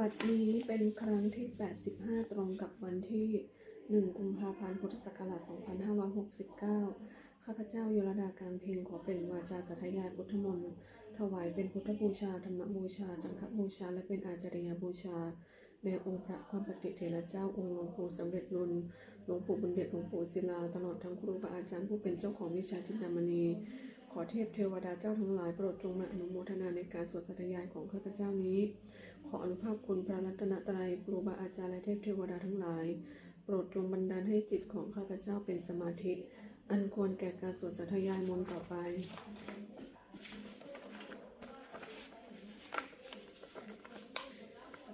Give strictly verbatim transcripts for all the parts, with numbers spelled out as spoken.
บัดนี้เป็นครั้งที่ แปดสิบห้า ตรงกับวันที่ หนึ่ง กุมภาพันธ์ พุทธศักราช สองพันห้าร้อยหกสิบเก้า ข้าพเจ้า โยลดา กางเพ็ง ขอเปล่งวาจาสาธยายพุทธมนต์ ถวายเป็นพุทธบูชา ธรรมบูชา สังฆบูชา และเป็นอาจาริยบูชา แด่องค์พระควัมปติเถระเจ้า องค์หลวงปู่สำเร็จลุน หลวงปู่บุญเดช หลวงปู่ศิลา ตลอดทั้งครูบาอาจารย์ผู้เป็นเจ้าของวิชาจินดามณี ขอเทพเทวดาเจ้าทั้งหลายโปรดจงมาอนุโมทนาในการสวดสาธยายของข้าพเจ้านี้ ขออานุภาพคุณพระรัตนตรัย ครูบาอาจารย์และเทพเทวดาทั้งหลาย โปรดจงบันดาลให้จิตของข้าพเจ้าเป็นสมาธิ อันควรแก่การสวดสาธยายมนต์ต่อไป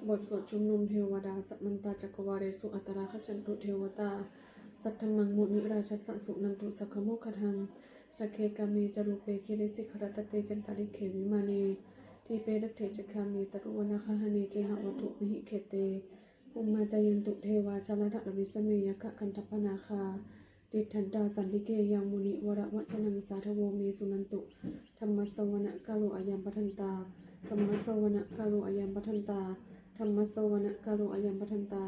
บทสวดชุมนุมเทวดา Samantā cakkavāḷesu atrāgacchantu devatā, saddhammaṃ munirājassa suṇantu saggamokkhadaṃ. Sagge kāme ca rūpe girisikharataṭe cantalikkhe vimāne, dīpe raṭṭhe ca gāme taruvanagahane gehavatthumhi khette, bhummā cāyantu devā jalathalavisame yakkhagandhabbanāgā, tiṭṭhantā santike yaṃ munivaravacanaṃ sādhavo me suṇantu. Dhammassavanakālo ayambhadantā. Dhammassavanakālo ayambhadantā. Dhammassavanakālo ayambhadantā.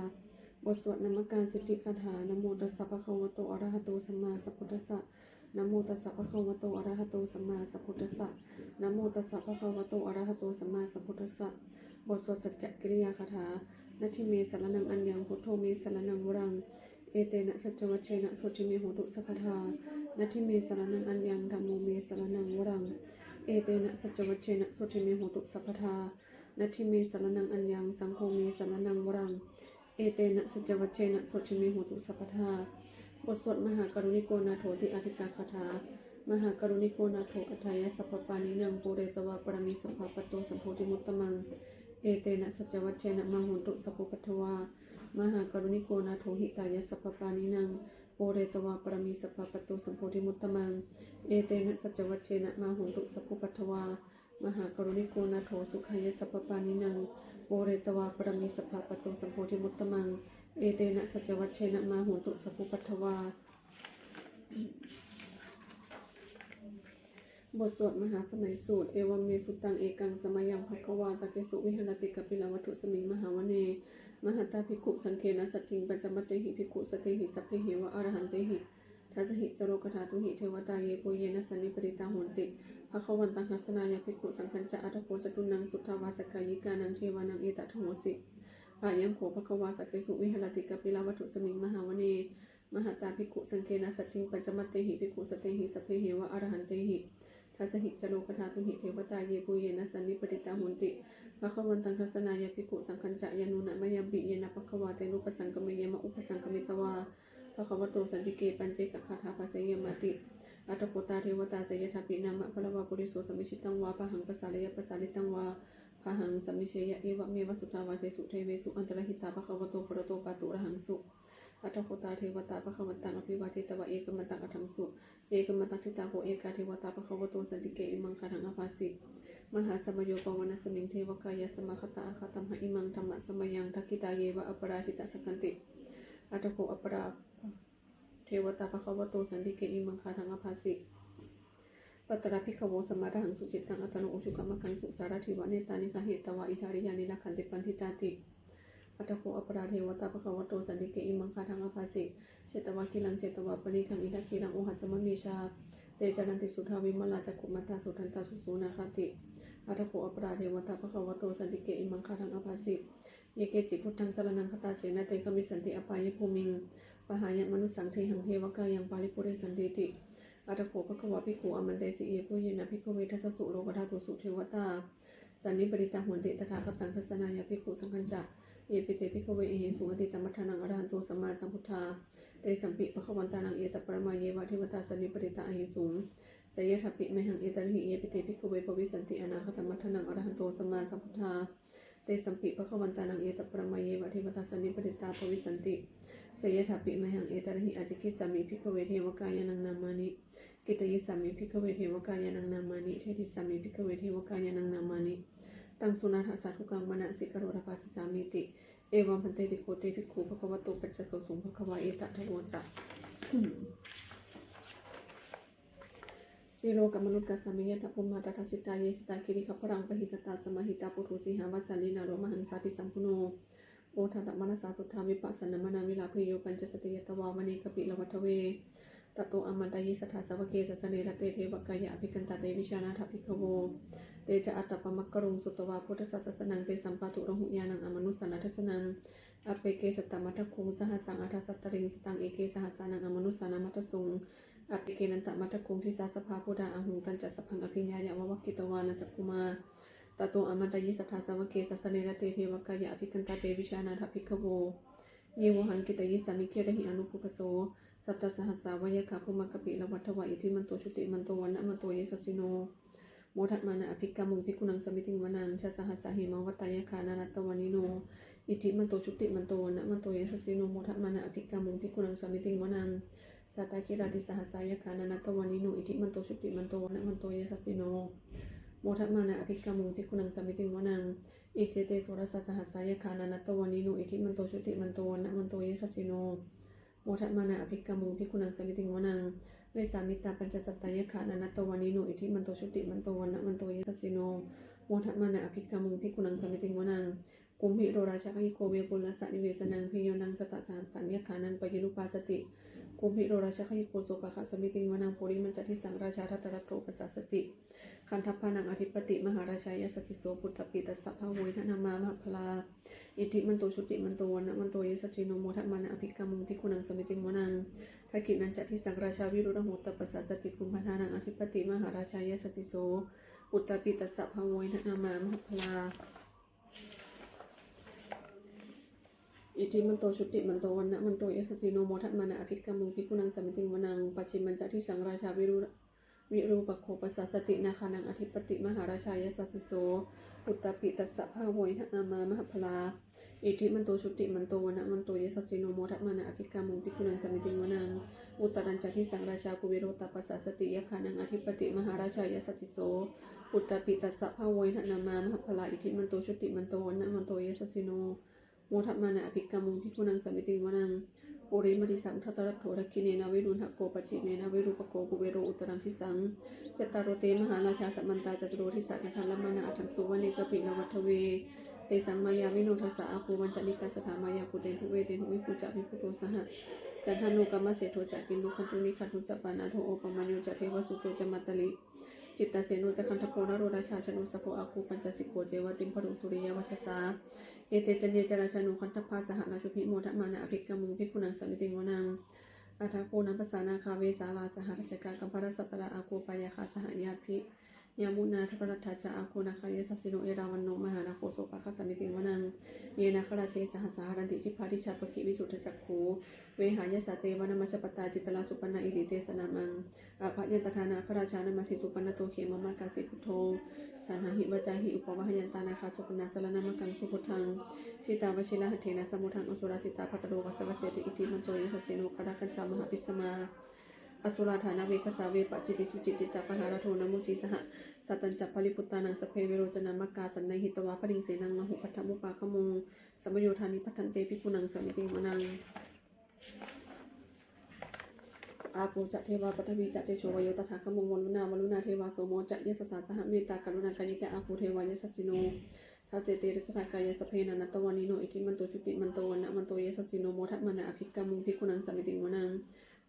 บทสวดนมการสิทธิคาถา Namo tassa bhagavato arahato sammāsambuddhassa. Namo tassa bhagavato arahato sammāsambuddhassa. Namo tassa bhagavato arahato sammāsambuddhassa. บทสวดสัจจกิริยาคาถา Natthi me saraṇaṃ aññaṃ, buddho me saraṇaṃ varaṃ, etena saccavajjena sotthi me hotu sabbadā. Natthi me saraṇaṃ aññaṃ, dhammo me saraṇaṃ varaṃ, etena saccavajjena sotthi me hotu sabbadā. Natthi me saraṇaṃ aññaṃ, saṅgho me saraṇaṃ varaṃ, etena saccavajjena sotthi me hotu sabbadā. บทสวดมหาการุณิโกนาโถติอาทิกาคาถา Mahākāruṇiko nātho atthāya sabbapāṇinaṃ, pūretvā pāramī sabbā patto sambodhimuttamaṃ, etena saccavajjena mā hontu sabbupaddavā. Mahākāruṇiko nātho hitāya sabbapāṇinaṃ, pūretvā pāramī sabbā patto sambodhimuttamaṃ, etena saccavajjena mā hontu sabbupaddavā. Mahākāruṇiko nātho sukhāya sabbapāṇinaṃ, pūretvā pāramī sabbā patto sambodhimuttamaṃ, etena saccavajjena mā hontu sabbupaddavā. บทสวดมหาสมัยสูตร Evaṃ me sutaṃ. Ekaṃ samayaṃ bhagavā sakkesu viharati kapilavatthusmiṃ mahāvane mahatā bhikkhusaṅghena saddhiṃ pañcamattehi bhikkhusatehi sabbeheva arahantehi. Dasahi ca lokadhātūhi devatā yebhuyyena sannipatitā honti bhagavantaṃ dassanāya bhikkhusaṅghañca. Atha kho catunnaṃ suddhāvāsakāyikānaṃ devānaṃ etadahosi: Ayaṃ kho bhagavā sakkesu viharati kapilavatthusmiṃ mahāvane mahatā bhikkhusaṅghena saddhiṃ pañcamattehi bhikkhusatehi sabbeheva arahantehi. Dasahi ca lokadhātūhi devatā yebhuyyena sannipatitā honti bhagavantaṃ dassanāya bhikkhusaṅghañca. Yannūna mayampi yena bhagavā tenupasaṅkameyyāma, upasaṅkamitvā bhagavato santike paccekagāthā bhāseyyāmāti. Atha kho tā devatā seyyathāpi nāma balavā puriso sammiñjitaṃ vā bāhaṃ pasāreyya, pasāritaṃ vā bāhaṃ sammiñjeyya, evameva suddhāvāsesu devesu antarahitā bhagavato purato pāturahaṃsu. Atha kho tā devatā bhagavantaṃ abhivādetvā ekamantaṃ aṭṭhaṃsu. Ekamantaṃ ṭhitā kho ekā devatā bhagavato santike imaṃ gāthaṃ abhāsi: Mahāsamayo pavanasmiṃ, devakāyā samāgatā; āgatamha imaṃ dhammasamayaṃ, dakkhitāyeva aparājitasaṅghanti. Atha kho aparā devatā bhagavato santike imaṃ gāthaṃ abhāsi: Tatra bhikkhavo samādahaṃsu, cittaṃ attano ujukamakaṃsu; sārathīva nettāni gahetvā, indriyāni rakkhanti paṇḍitāti. Atha kho aparā devatā bhagavato santike imaṃ gāthaṃ abhāsi: Chetvā khīlaṃ chetvā palighaṃ, indakhīlaṃ ohaccamanejā; te caranti suddhā vimalā, cakkhumatā sudantā susunāgāti. Atha kho aparā devatā bhagavato santike imaṃ gāthaṃ abhāsi: Ye keci buddhaṃ saraṇaṃ gatāse, na te gamissanti apāyabhūmiṃ; pahāya mānusaṃ dehaṃ, devakāyaṃ paripūressantīti. Atha kho bhagavā bhikkhū āmantesi: Yebhuyyena bhikkhave dasasu lokadhātūsu devatā sannipatitā honti tathāgataṃ dassanāya bhikkhusaṅghañca. Yepi te bhikkhave ahesuṃ atītamaddhānaṃ arahanto sammāsambuddhā, tesampi bhagavantānaṃ etaparamāyeva devatā sannipatitā ahesuṃ, seyyathāpi mayhaṃ etarahi. Yepi te bhikkhave bhavissanti anāgatamaddhānaṃ arahanto sammāsambuddhā, tesampi bhagavantānaṃ etaparamāyeva devatā sannipatitā bhavissanti, seyyathāpi mayhaṃ etarahi. Ācikkhissāmi bhikkhave devakāyānaṃ nāmāni. Kittayissāmi bhikkhave devakāyānaṃ nāmāni. Desissāmi bhikkhave devakāyānaṃ nāmāni. Taṃ suṇātha sādhukaṃ manasikarotha bhāsissāmīti. Evaṃ bhanteti kho te bhikkhū bhagavato paccassosuṃ. Bhagavā etadavoca: Silokamanukassāmi, yattha bhummā tadassitā; ye sitā girigabbharaṃ, pahitattā samāhitā. Puthū sīhāva sallīnā, lomahaṃsābhisambhuno; odātamanasā suddhā, vippasannamanāvilā. Bhiyyo pañcasate ñatvā, vane kāpilavatthave; tato āmantayi satthā, sāvake sāsane rate. Devakāyā abhikkantā, te vijānātha bhikkhavo. Te ca ātappamakaruṃ, sutvā buddhassa sāsanaṃ; tesampāturahu ñāṇaṃ, amanussāna dassanaṃ. Appeke satamaddakkhuṃ, sahassaṃ atha sattariṃ; sataṃ eke sahassānaṃ, amanussānamaddasuṃ. Appekenantamaddakkhuṃ, disā sabbā phuṭā ahuṃ; tañca sabbaṃ abhiññāya, vavakkhitvāna cakkhumā. Tato āmantayi satthā, sāvake sāsane rate. Devakāyā abhikkantā, te vijānātha bhikkhavo. Ye vohaṃ kittayissāmi, girāhi anupubbaso. Sattasahassā va yakkhā, bhummā kāpilavatthavā; iddhimanto jutimanto, vaṇṇavanto yasassino; modamānā abhikkāmuṃ, bhikkhūnaṃ samitiṃ vanaṃ. Chasahassā hemavatā, yakkhā nānattavaṇṇino; iddhimanto jutimanto, vaṇṇavanto yasassino; modamānā abhikkāmuṃ, bhikkhūnaṃ samitiṃ vanaṃ. Sātāgirā tisahassā, yakkhā nānattavaṇṇino; iddhimanto jutimanto, vaṇṇavanto yasassino; modamānā abhikkāmuṃ, bhikkhūnaṃ samitiṃ vanaṃ. Iccete soḷasasahassā, yakkhā nānattavaṇṇino; iddhimanto jutimanto, vaṇṇavanto yasassino; modamānā abhikkāmuṃ, bhikkhūnaṃ samitiṃ vanaṃ. Vessāmittā pañcasatā, yakkhā nānattavaṇṇino; iddhimanto jutimanto, vaṇṇavanto yasassino; modamānā abhikkāmuṃ, bhikkhūnaṃ samitiṃ vanaṃ. Kumbhīro rājagahiko, vepullassa nivesanaṃ; bhiyyo naṃ satasahassaṃ, yakkhānaṃ payirupāsati; kumbhīro rājagahiko, sopāga samitiṃ vanaṃ. Purimañca disaṃ rājā, dhataraṭṭho pasāsati; gandhabbānaṃ ādhipati, mahārājā yasassi so. Puttāpi tassa bahavo, indanāmā mahabbalā; iddhimanto jutimanto, vaṇṇavanto yasassino; modamānā abhikkāmuṃ, bhikkhūnaṃ samitiṃ vanaṃ. Dakkhiṇañca disaṃ rājā, virūḷho tappasāsati; kumbhaṇḍānaṃ ādhipati, mahārājā yasassi so. Puttāpi tassa bahavo, indanāmā mahabbalā; iddhimanto jutimanto, vaṇṇavanto yasassino; modamānā abhikkāmuṃ, bhikkhūnaṃ samitiṃ vanaṃ. Pacchimañca disaṃ rājā, virū virūpakkho pasāsati; nāgānaṃ ādhipati, mahārājā yasassi so. Puttāpi tassa bahavo, indanāmā mahabbalā; iddhimanto jutimanto, vaṇṇavanto yasassino; modamānā abhikkāmuṃ, bhikkhūnaṃ samitiṃ vanaṃ. Uttarañca disaṃ rājā, kuvero tappasāsati; yakkhānaṃ ādhipati, mahārājā yasassi so. Puttāpi tassa bahavo, indanāmā mahabbalā; iddhimanto jutimanto, vaṇṇavanto yasassino; modamānā abhikkāmuṃ, bhikkhūnaṃ samitiṃ vanaṃ. Purimaṃ disaṃ dhataraṭṭho, dakkhiṇena virūḷhako; pacchimena virūpakkho, kuvero uttaraṃ disaṃ. Cattāro te mahārājā, samantā caturo disā; daddallamānā aṭṭhaṃsu, vane kāpilavatthavē. Tesaṃ māyāvino dāsā, āgū vañcanikā saṭhā; māyā kuṭeṇḍu veṭeṇḍu, viṭū ca viṭuṭo saha. Candano kāmaseṭṭho ca, kinnughaṇḍu nighaṇḍu ca; panādo opamañño ca, devasūto ca mātali. Cittaseno ca gandhabbo, naḷo rājā janosabho; āgū pañcasikho ceva, timbarū suriyavacchasā. Ete caññe ca rājāno, gandhabbā saha rājubhi; modamānā abhikkāmuṃ, bhikkhūnaṃ samitiṃ vanaṃ. Athāgū nābhasā nāgā, vesālā saha tacchakā; kambalassatarā āgū, pāyāgā saha ñātibhi. Yāmunā dhataraṭṭhā ca, āgū nāgā yasassino; erāvaṇo mahānāgo, sopāga samitiṃ vanaṃ. Ye nāgarāje sahasā haranti, dibbā dijā pakkhi visuddhacakkhū; vehāyasā te vanamajjhapattā, citrā supaṇṇā iti tesa nāmaṃ. Abhayantadā nāgarājānamāsi, supaṇṇato khemamakāsi buddho. Saṇhāhi vācāhi upavhayantā, nāgā supaṇṇā saraṇamakaṃsu buddhaṃ. Jitā vajirahatthena, samuddaṃ asurā sitā; bhātaro vāsavassete, iddhimanto yasassino. Kālakañjā mahābhismā, asurā dānaveghasā; vepacitti sucitti ca, pahārādo namucī saha. Satañca baliputtānaṃ, sabbe verocanāmakā; sannayhitvā baliṃ senaṃ, rāhubhaddamupāgamuṃ. Samayodāni bhaddante, bhikkhūnaṃ samitiṃ vanaṃ. Āpo ca devā paṭhavī ca, tejo vāyo tadāgamuṃ; varuṇā vāruṇā devā, somo ca yasasā saha. Mettākaruṇākāyikā, āgū devā yasassino. Dasete dasadhā kāyā, sabbe nānattavaṇṇino; iddhimanto jutimanto, vaṇṇavanto yasassino; modamānā abhikkāmuṃ, bhikkhūnaṃ samitiṃ vanaṃ.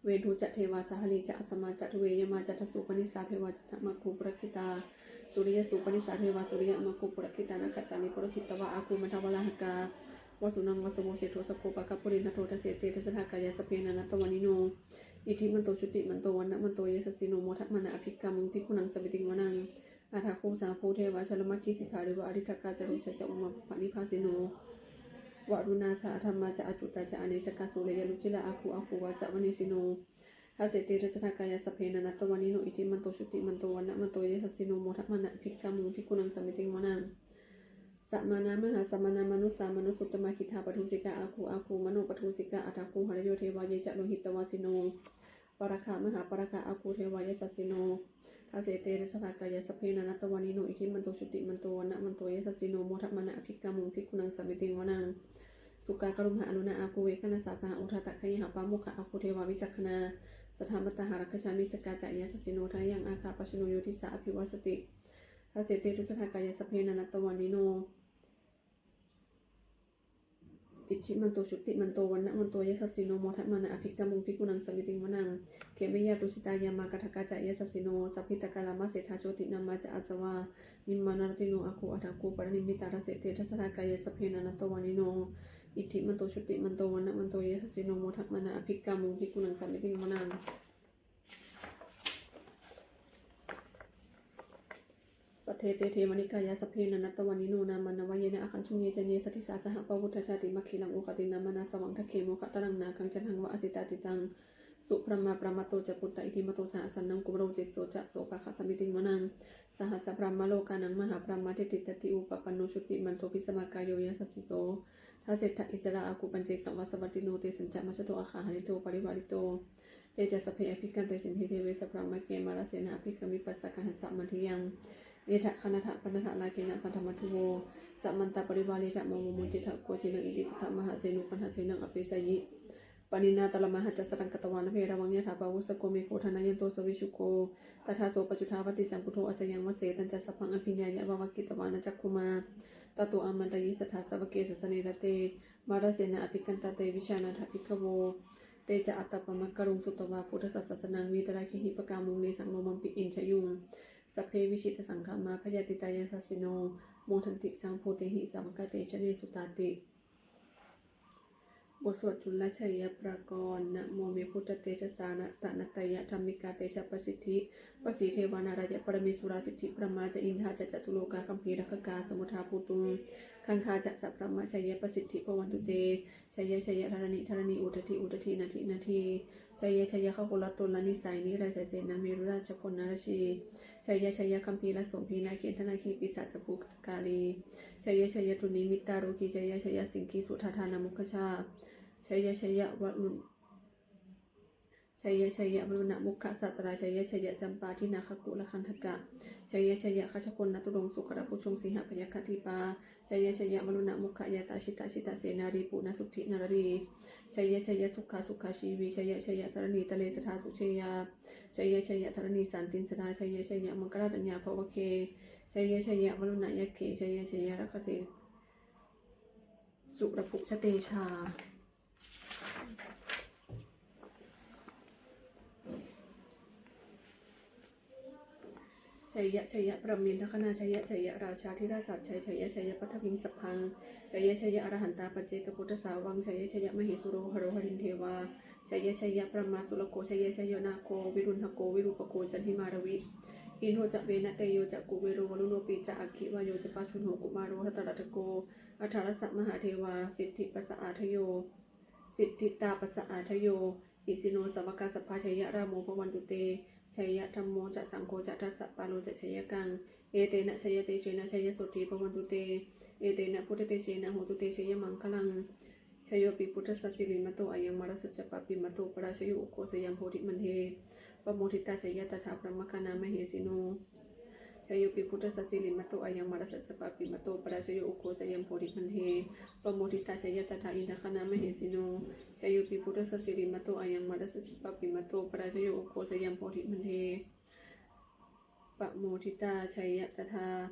Veṇḍū ca devā sahalī ca, asamā ca duve yamā; candassūpanisā devā, candamāgū purakkhitā. Suriyassūpanisā devā, suriyamāgū purakkhitā; nakkhattāni purakkhitvā, āgū mandavalāhakā. Vasūnaṃ vāsavo seṭṭho, sakkopāga purindado. Dasete dasadhā kāyā, sabbe nānattavaṇṇino; iddhimanto jutimanto, vaṇṇavanto yasassino; modamānā abhikkāmuṃ, bhikkhūnaṃ samitiṃ vanaṃ. Athāgū sahabhū devā, jalamaggisikhāriva; ariṭṭhakā ca rojā ca, ummāpupphanibhāsino. Varuṇā sahadhammā ca, accutā ca anejakā; sūleyyarucirā āgū, āgū vācavanesino. Dasete dasadhā kāyā, sabbe nānattavaṇṇino; iddhimanto jutimanto, vaṇṇavanto yasassino; modamānā abhikkāmuṃ, bhikkhūnaṃ samitiṃ vanaṃ. Samānā mahāsamānā, mānusā mānusuttamā; khiḍḍāpadūsikā āgū, āgū manopadūsikā. Athāgū harayo devā, ye ca lohitavāsino; pāragā mahāpāragā, āgū devā yasassino. Dasete dasadhā kāyā, sabbe nānattavaṇṇino; iddhimanto jutimanto, vaṇṇavanto yasassino; modamānā abhikkāmuṃ, bhikkhūnaṃ samitiṃ vanaṃ. Sukkā karumhā aruṇā, āgū veghanasā saha; odātagayhā pāmokkhā, āgū devā vicakkhaṇā. Saddhammattha ārakkhacāmi, sakkā ca yasassino. Thanayaṃ āga pajjunno yo disā abhivassati. Dasete dasadhā kāyā sabbe nānattavaṇṇino. Iddhimanto jutimanto vaṇṇavanto yasassino, modamānā abhikkāmuṃ bhikkhūnaṃ samitiṃ vanaṃ. Khemiyā tusitā yāmā kaṭṭhakā ca yasassino, lambitakā lāmaseṭṭhā jotināmā ca āsavā, nimmānaratino āguṃ athāguṃ paranimmitā. Dasete dasadhā kāyā sabbe nānattavaṇṇino. Iddhimanto jutimanto vaṇṇavanto yasassino, modamānā abhikkāmuṃ bhikkhūnaṃ samitiṃ vanaṃ. Saṭṭhete devanikāyā sabbe nānattavaṇṇino, nāmanvayena āgañchuṃ ye caññe sadisā saha. Pavutthajātimakhilaṃ oghatiṇṇamanāsavaṃ, dakkhemoghataraṃ nāgaṃ candaṃva asitātitaṃ. Subrahmā paramatto ca puttā iddhimato saha, sanaṅkumāro tisso ca sopāga samitiṃ vanaṃ. Sahassabrahmalokānaṃ mahābrahmābhitiṭṭhati, upapanno jutimanto bhismākāyo yasassi so. Dasettha issarā āguṃ paccekavasavattino, tesañca majjhato āga hārito parivārito. Te ca sabbe abhikkante sinde deve sabrahmake, mārasenā abhikkāmi passa kaṇhassa mandiyaṃ. Etha gaṇhatha bandhatha rāgena baddhamatthu vo, samantā parivāretha mā vo muñcittha koci naṃ. Iti tattha mahāseno kaṇhasenaṃ apesayi, pāṇinā talamāhacca saraṃ katvāna bheravaṃ. Yathā pāvussako megho thanayanto savijjuko, tadā so paccudāvatti saṅkuddho asayaṃvase. Tañca sabbaṃ abhiññāya vavakkhitvāna cakkhumā, tato āmantayi satthā sāvake sāsane rate. Mārasenā abhikkantā te vijānātha bhikkhavo. Te ca ātappamakaruṃ sutvā buddhassa sāsanaṃ, vītarāgehi pakkāmuṃ nesaṃ lomampi iñjayuṃ. Sabbe vijitasaṅgāmā bhayātītā yasassino, modanti saha bhūtehi sāvakā te janesutāti. บทสวดจุลชัยปกรณ์ Namo me buddhatejasā ratanattayadhammikā tejapasiddhi, pasīdevā nārāyaparamesurā siddhibrahmā ca indā ca catulokā gambhīrakkhakā samuddā bhūtuṃ gaṅgā ca sabrahmajayapasiddhi bhavantu te. Jaya jaya dharaṇi dharaṇī udadhi udadhī nadi nadī, jaya jaya gaganalatanalanisayani rājasena merurājabala narajī, jaya jaya gambhīrasombhī nāgendanāgī pisācabhūtakālī, jaya jaya dunnimittarogī, jaya jaya siṅgī sudādānamukhajā, jaya jaya varuṇ jaya jaya varuṇamukhasātrā, jaya jaya campādināgakulagandhakā, jaya jaya gajagannaturaṅga sukarabhujaṅga sīhabyagghadīpā, jaya jaya varuṇamukhayātrā jita jita senārī puna suddhi naradī, jaya jaya sukhā sukhā jīvī, jaya jaya dharaṇītale sadā sujayā, jaya jaya dharaṇī santin sadā, jaya jaya maṅkararājaññā bhavagge, jaya jaya varuṇayakkhe, jaya jaya rakkhase surabhujatejā. Jaya jaya brahmendagaṇā, jaya jaya rājādhirāja sājjaya, jaya jaya paṭhaviṃ sabbaṃ, jaya jaya arahantā paccekabuddhasāvaṃ, jaya jaya mahesuro haro harindevā, jaya jaya brahmā surakkho, jaya jaya nāgo viruḷhako virūpakkho candimā ravi, indo ca venateyyo ca kuvero varuṇopi ca aggi vāyo ca pājuṇho kumāro dhataraṭṭhako, aṭṭhārasa mahādevā siddhitāpasa-ādayo, siddhitāpasa-ādayo, isino sāvakā sabbā jaya rāmo bhavantu te, jaya dhammo ca saṅgho ca dasapālo ca jayakaṃ, etena jayatejena jayasotthī bhavantu te, etena buddhatejena hotu te jayamaṅgalaṃ. Jayopi buddhassa sirīmato ayaṃ mārassa ca pāpimato parājayo ugghosayuṃ bodhimaṇḍe, pamoditā jaya tadā brahmagaṇā mahesino. Jayopi buddhassa sirīmato ayaṃ mārassa ca pāpimato parājayo ugghosayuṃ bodhimaṇḍe, pamoditā jaya tadā indagaṇā mahesino. Jayopi buddhassa sirīmato ayaṃ mārassa ca pāpimato parājayo ugghosayuṃ bodhimaṇḍe, pamoditā jaya tadā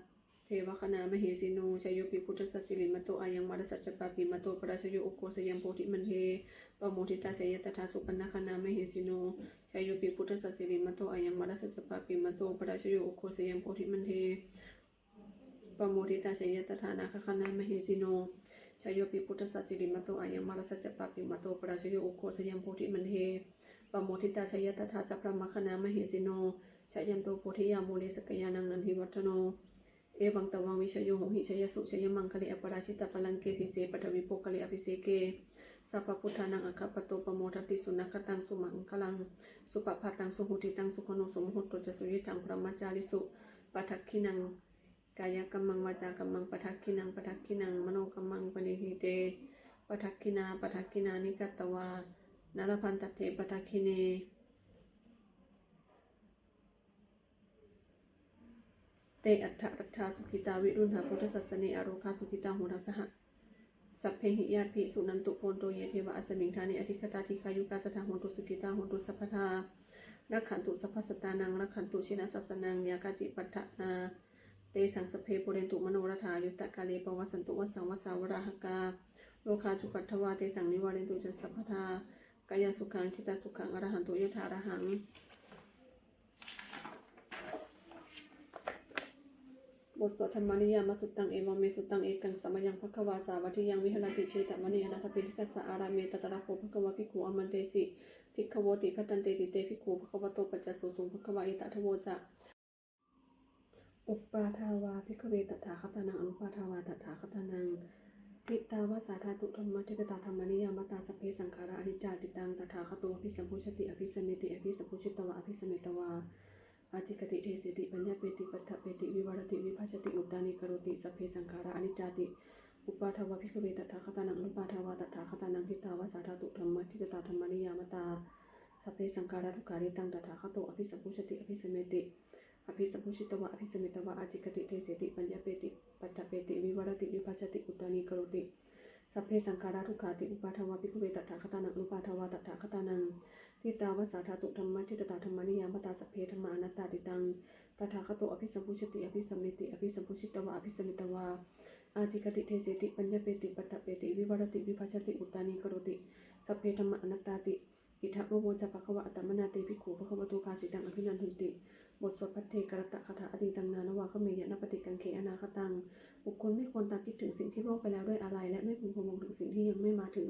devagaṇā mahesino. Jayopi buddhassa sirīmato ayaṃ mārassa ca pāpimato parājayo ugghosayuṃ bodhimaṇḍe, pamoditā jaya tadā supaṇṇagaṇā mahesino. Jayopi buddhassa sirīmato ayaṃ mārassa ca pāpimato parājayo ugghosayuṃ bodhimaṇḍe, pamoditā jaya tadā nāgagaṇā mahesino. Jayopi buddhassa sirīmato ayaṃ mārassa ca pāpimato parājayo ugghosayuṃ bodhimaṇḍe, pamoditā jaya tadā sabrahmagaṇā mahesino. Jayanto bodhiyā mūle sakyānaṃ nandivaḍḍhano, evaṃ tvaṃ vijayo hohi jayassu jayamaṅgale, aparājitapallaṅke sīse paṭhavipokkhare abhiseke sabbabuddhānaṃ aggappatto pamodati. Sunakkhattaṃ sumaṅgalaṃ supabhātaṃ suhuṭṭhitaṃ sukhaṇo sumuhutto ca suyiṭṭhaṃ brahmacārisu, padakkhiṇaṃ kāyakammaṃ vācākammaṃ padakkhiṇaṃ padakkhiṇaṃ manokammaṃ paṇidhī te padakkhiṇā, padakkhiṇāni katvāna labhantatthe padakkhiṇe. Te atthaladdhā sukhitā viruḷhā buddhasāsane, arogā sukhitā hotha saha sabbehi ñātibhi suṇantu bhonto ye devā asmiṃ ṭhāne adhigatā dīghāyukā sadā hontu sukhitā hontu sabbadā rakkhantu sabbasattānaṃ rakkhantu jinasāsanaṃ. Yā kāci patthanā tesaṃ sabbe pūrentu manorathā yuttakāle pavassantu vassaṃ vassā valāhakā rogā cupaddavā tesaṃ nivārentu ca sabbadā kāyasukhaṃ cittasukhaṃ arahantu yathārahaṃ. บทสวด Dhammaniyāmasuttaṃ. Evaṃ me sutaṃ. Ekaṃ samayaṃ bhagavā sāvatthiyaṃ viharati jetavane anāthapiṇḍikassa ārāme. Tatra kho bhagavā bhikkhū āmantesi bhikkhavoti. Bhadanteti te bhikkhū bhagavato paccassosuṃ. Bhagavā etadavoca. Uppādā vā bhikkhave tathāgatānaṃ anuppādā vā tathāgatānaṃ, ṭhitāva sā dhātu dhammaṭṭhitatā dhammaniyāmatā sabbe saṅkhārā aniccāti. Taṃ tathāgato abhisambujjhati abhisameti, abhisambujjhitvā abhisametvā ācikkhati deseti paññapeti paṭṭhapeti vivarati vibhajati uttānīkaroti sabbe saṅkhārā aniccāti. Uppādā vā bhikkhave tathāgatānaṃ anuppādā vā tathāgatānaṃ, ṭhitāva sā dhātu dhammaṭṭhitatā dhammaniyāmatā sabbe saṅkhārā dukkhāti. Taṃ tathāgato abhisambujjhati abhisameti, abhisambujjhitvā abhisametvā ācikkhati deseti paññapeti paṭṭhapeti vivarati vibhajati uttānīkaroti sabbe saṅkhārā dukkhāti. Uppādā vā bhikkhave tathāgatānaṃ anuppādā vā tathāgatānaṃ, ṭhitāva sā dhātu dhammaṭṭhitatā dhammaniyāmatā sabbe dhammā anattāti. Taṃ tathāgato abhisambujjhati abhisameti, abhisambujjhitvā abhisametvā ācikkhati deseti paññapeti paṭṭhapeti vivarati vibhajati uttānīkaroti sabbe dhammā anattāti. Idamavoca bhagavā. Attamanā te bhikkhū bhagavato bhāsitaṃ abhinandunti. บทสวดภัทเทกรัตตคาถา Atītaṃ nānvāgameyya nappaṭikaṅkhe anāgataṃ. บุคคลไม่ควรตามคิดถึงสิ่งที่ล่วงไปแล้วด้วยอาลัย และไม่พึงพะวงถึงสิ่งที่ยังไม่มาถึง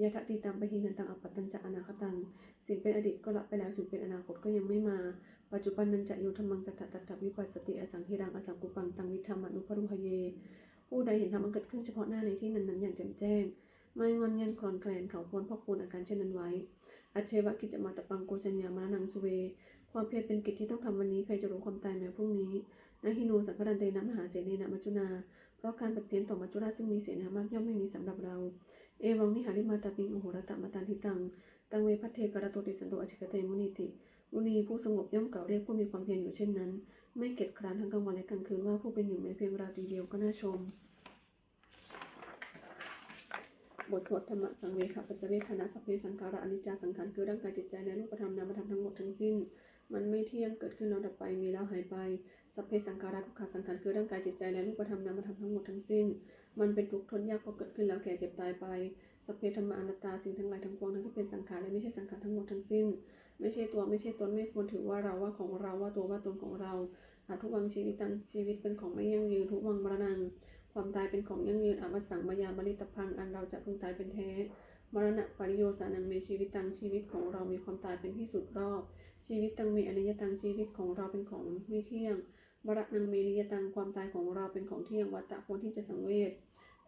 Yadatītaṃ pahīnantaṃ appattañca anāgataṃ. สิ่งเป็นอดีตก็ละไปแล้ว สิ่งเป็นอนาคตก็ยังไม่มา Paccuppannañca yo dhammaṃ tattha tattha vipassati asaṃhīraṃ asaṅkuppaṃ taṃ viddhā manubrūhaye. ผู้ใดเห็นธรรมอันเกิดขึ้นเฉพาะหน้าในที่นั้นๆ อย่างแจ่มแจ้ง ไม่ง่อนแง่นคลอนแคลน เขาควรพอกพูนอาการเช่นนั้นไว้ Ajjeva kiccamātappaṃ ko jaññā maraṇaṃ suve. ความเพียรเป็นกิจที่ต้องทำวันนี้ ใครจะรู้ความตายแม้พรุ่งนี้ Na hi no saṅgarantena mahāsenena maccunā. เพราะการผัดเพี้ยนต่อมัจจุราชซึ่งมีเสนามากย่อมไม่มีสำหรับเรา Evaṃ vihārimātāpiṃ ahorattamatanditaṃ. Taṃ ve bhaddekarattoti santo ācikkhate munīti. มุนีผู้สงบย่อมกล่าวเรียกผู้มีความเพียรอยู่เช่นนั้น ไม่เกียจคร้านทั้งกลางวันและกลางคืน ว่าผู้เป็นอยู่แม้เพียงราตรีเดียวก็น่าชม บทสวด Dhammasaṃvegapaccavekkhaṇa. Sabbe saṅkhārā aniccā. สังขารคือร่างกายจิตใจและรูปธรรมนามธรรมทั้งหมดทั้งสิ้น มันไม่เที่ยง เกิดขึ้นแล้วดับไป มีแล้วหายไป Sabbe saṅkhārā dukkhā. สังขารคือร่างกายจิตใจและรูปธรรมนามธรรมทั้งหมดทั้งสิ้น มันเป็นทุกข์ทนยาก เพราะเกิดขึ้นแล้วแก่เจ็บตายไป Sabbe dhammā anattā. สิ่งทั้งหลายทั้งปวงทั้งที่เป็นสังขารและไม่ใช่สังขารทั้งหมดทั้งสิ้น ไม่ใช่ตัว ไม่ใช่ตน ไม่ควรถือว่าเรา ว่าของเรา ว่าตัว ว่าตนของเรา Adhuvaṃ jīvitaṃ. ชีวิตเป็นของไม่ยั่งยืน Dhuvaṃ maraṇaṃ. ความตายเป็นของยั่งยืน Avassaṃ mayā maritabbaṃ. อันเราจะพึงตายเป็นแท้ Maraṇapariyosānaṃ me jīvitaṃ. ชีวิตของเรามีความตายเป็นที่สุดรอบ Jīvitaṃ me aniyataṃ. ชีวิตของเราเป็นของไม่เที่ยง Maraṇaṃ me niyataṃ. ความตายของเราเป็นของเที่ยง Vata. ควรที่จะสังเวช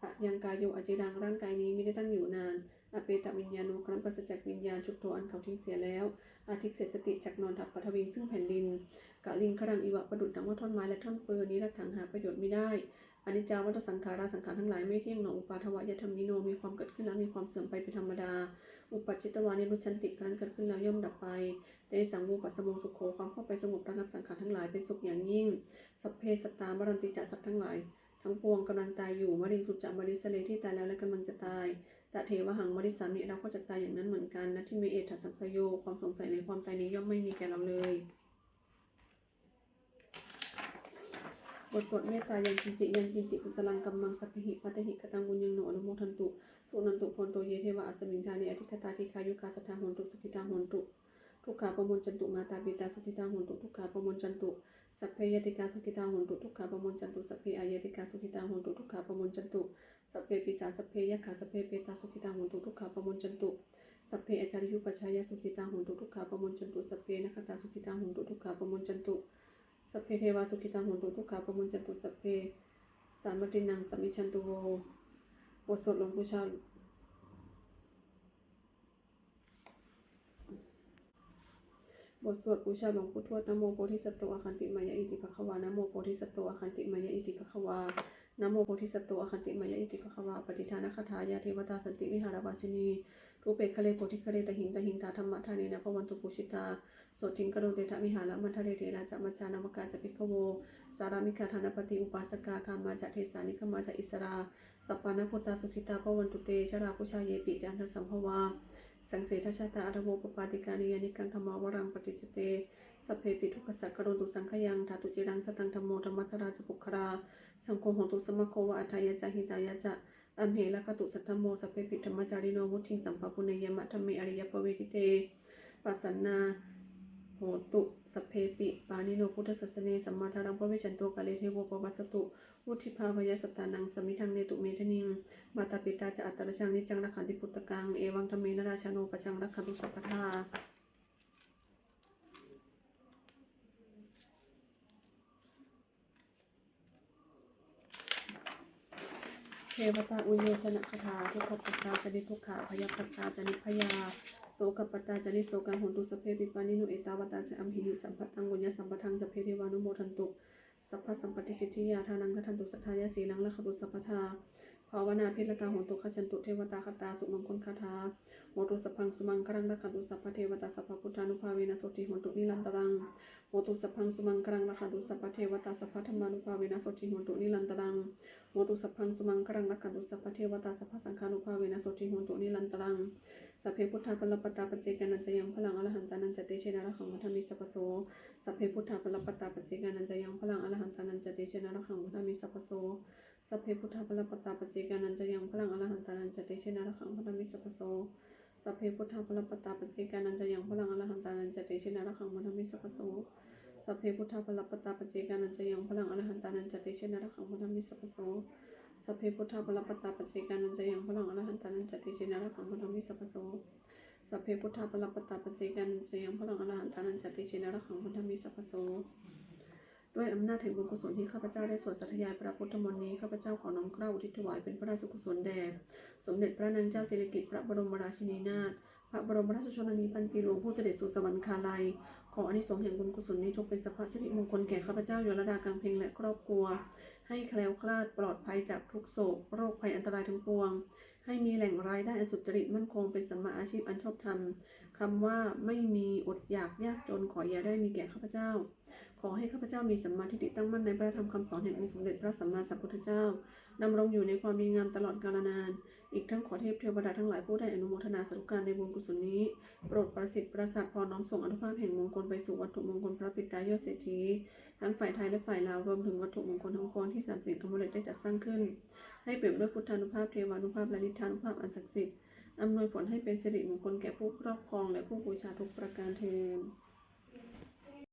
Ayaṃ kāyo aciraṃ. ร่างกายนี้มิได้ตั้งอยู่นาน Apetaviññāṇo. ครั้นปราศจากวิญญาณ Chuḍḍho. อันเขาทิ้งเสียแล้ว Adhisessati. จักนอนทับ Paṭhaviṃ. ซึ่งแผ่นดิน Kaliṅgaraṃ iva. ประดุจดังว่าท่อนไม้และท่อนฟืน Niratthaṃ. หาประโยชน์มิได้ Aniccā vata saṅkhārā. สังขารทั้งหลายไม่เtīยงหนอ Uppādavayadhammino. มีความเกิดขึ้นแล้วมีความเสื่อมไปเป็นธรรมดา Uppajjitvā nirujjhanti. ครั้นเกิดขึ้นแล้วย่อมดับไป Tesaṃ vūpasamo sukho. ความเข้าไปสงบระงับสังขารทั้งหลายเป็นสุขอย่างยิ่ง Sabbe sattā maranti ca. สัตว์ทั้งหลายทั้งปวงกำลังตายอยู่ Mariṃsu ca marissare. ที่ตายแล้วและกำลังจะตาย Tathevāhaṃ marissāmi. เราก็จะตายอย่างนั้นเหมือนกัน Natthi me ettha saṃsayo. ความสงสัยในความตายนี้ย่อมไม่มีแก่เราเลย บทสวดเมตตา Yaṅkiñci yaṅkiñci kusalaṃ kammaṃ sabbehi katehi kataṃ puññaṃ no anumodantu. Suṇantu bhonto ye devā asmiṃ ṭhāne adhigatā dīghāyukā sadā hontu sukhitā hontu dukkhā pamuñcantu. Mātā pitā sukhitā hontu dukkhā pamuñcantu. Sabbe ñātikā sukhitā hontu dukkhā pamuñcantu. Sabbe aññātikā sukhitā hontu dukkhā pamuñcantu. Sabbe pisā sabbe yakkhā sabbe petā sukhitā hontu dukkhā pamuñcantu. Sabbe ācariyupajjhāyā sukhitā hontu dukkhā pamuñcantu. Sabbe nakkhattā sukhitā hontu dukkhā pamuñcantu. Sabbe devā sukhitā hontu dukkhā pamuñcantu. Sabbasampattīnaṃ samijjhantu vo. บทสวดหลวงปู่ชา บทสวดบูชาหลวงปู่ทวด Namo bodhisatto āgantimāya iti bhagavā. Namo bodhisatto āgantimāya iti bhagavā. Namo bodhisatto āgantimāya iti bhagavā. Pattidānagāthā. Yā devatā santi vihāravāsinī thūpe ghare bodhighare tahiṃ tahiṃ tā dhammadānena bhavantu pūjitā. sotthiṃ karontedha vihāramaṇḍale. Therā ca majjhā navakā ca bhikkhavo, sārāmikā dānapatī upāsakā, gāmā ca desā nigamā ca issarā, sappāṇabhūtā sukhitā bhavantu te. Jalābujā yepi ca aṇḍasambhavā, saṃsedajātā athavopapātikā, niyyānikaṃ dhammavaraṃ paṭicca te, sabbepi dukkhassa karontu saṅkhayaṃ. Ṭhātu ciraṃ sataṃ dhammo, dhammaddharā ca puggalā, saṅgho hotu samaggo va, atthāya ca hitāya ca. Amhe rakkhatu saddhammo, sabbepi dhammacārino, vuḍḍhiṃ sampāpuṇeyyāma, dhamme ariyappavedite. Pasannā hontu sabbepi, pāṇino buddhasāsane, sammā dhāraṃ pavecchanto, kāle devo pavassatu, vuḍḍhibhāvāya sattānaṃ, samiddhaṃ netu medaniṃ. Mātā pitā ca atrajaṃ, niccaṃ rakkhanti puttakaṃ, evaṃ dhammena rājāno, pajaṃ rakkhantu sabbadā. Devatāuyyojanagāthā. Dukkhappattā ca niddukkhā, bhayappattā ca nibbhayā, sokappattā ca nissokā, hontu sabbepi pāṇino. Ettāvatā ca amhehi, sambhataṃ puññasampadaṃ, sabbe devānumodantu, sabbasampattisiddhiyā. Dānaṃ dadantu saddhāya, sīlaṃ rakkhantu sabbadā, bhāvanābhiratā hontu, gacchantu devatāgatā. Sumaṅgalagāthā. Hotu sabbaṃ sumaṅgalaṃ, rakkhantu sabbadevatā, sabbabuddhānubhāvena, sotthī hontu nirantaraṃ. Hotu sabbaṃ sumaṅgalaṃ, rakkhantu sabbadevatā, sabbadhammānubhāvena, sotthī hontu nirantaraṃ. Hotu sabbaṃ sumaṅgalaṃ, rakkhantu sabbadevatā, sabbasaṅghānubhāvena, sotthī hontu nirantaraṃ. Sabbe buddhā balappattā, paccekānañca yaṃ balaṃ, arahantānañca tejena, rakkhaṃ bandhāmi sabbaso. Sabbe buddhā balappattā, paccekānañca yaṃ balaṃ, arahantānañca tejena, rakkhaṃ bandhāmi sabbaso. Sabbe buddhā balappattā, paccekānañca yaṃ balaṃ, arahantānañca tejena, rakkhaṃ bandhāmi sabbaso. Sabbe buddhā balappattā, paccekānañca yaṃ balaṃ, arahantānañca tejena, rakkhaṃ bandhāmi sabbaso. Sabbe buddhā balappattā, paccekānañca yaṃ balaṃ, arahantānañca tejena, rakkhaṃ bandhāmi sabbaso. Sabbe buddhā balappattā, paccekānañca yaṃ balaṃ, arahantānañca tejena, rakkhaṃ bandhāmi sabbaso. Sabbe buddhā balappattā, paccekānañca yaṃ balaṃ, arahantānañca tejena, rakkhaṃ bandhāmi sabbaso. ด้วยอำนาจแห่งบุญกุศลที่ข้าพเจ้าได้สวดสาธยายพระพุทธมนต์นี้ ข้าพเจ้าขอน้อมเกล้าอุทิศถวายเป็นพระราชกุศลแด่ สมเด็จพระนางเจ้าสิริกิติ์ พระบรมราชินีนาถ พระบรมราชชนนีพันปีหลวง ผู้เสด็จสู่สวรรคาลัย ขออานิสงส์แห่งบุญกุศลนี้จงเป็นสัพพสิริมงคลแก่ข้าพเจ้า ยลดา กังเพ็ง และครอบครัว ให้แคล้วคลาดปลอดภัยจากทุกข์โศก โรคภัยอันตรายทั้งปวง ให้มีแหล่งรายได้อันสุจริตมั่นคง เป็นสัมมาอาชีพอันชอบธรรม คำว่าไม่มีอดอยากยากจนขออย่าได้มีแก่ข้าพเจ้า ขอให้ข้าพเจ้ามีสัมมาทิฏฐิตั้งมั่นในพระธรรมคำสอนแห่งองค์สมเด็จพระสัมมาสัมพุทธเจ้า ดำรงอยู่ในความดีงามตลอดกาลนาน อีกทั้งขอเทพเทวดาทั้งหลายผู้ได้อนุโมทนาสาธุการในบุญกุศลนี้ โปรดประสิทธิ์ประสาทพรน้อมส่งอานุภาพแห่งมงคลไปสู่วัตถุมงคลพระปิดตายอดเศรษฐี ทั้งฝ่ายไทยและฝ่ายลาว รวมถึงวัตถุมงคลทั้งปวงที่สามสิ่งอามูเลตได้จัดสร้างขึ้น ให้เปี่ยมด้วยพุทธานุภาพ เทวานุภาพ และฤทธานุภาพอันศักดิ์สิทธิ์ อำนวยผลให้เป็นสิริมงคลแก่ผู้ครอบครองและผู้บูชาทุกประการเทอญ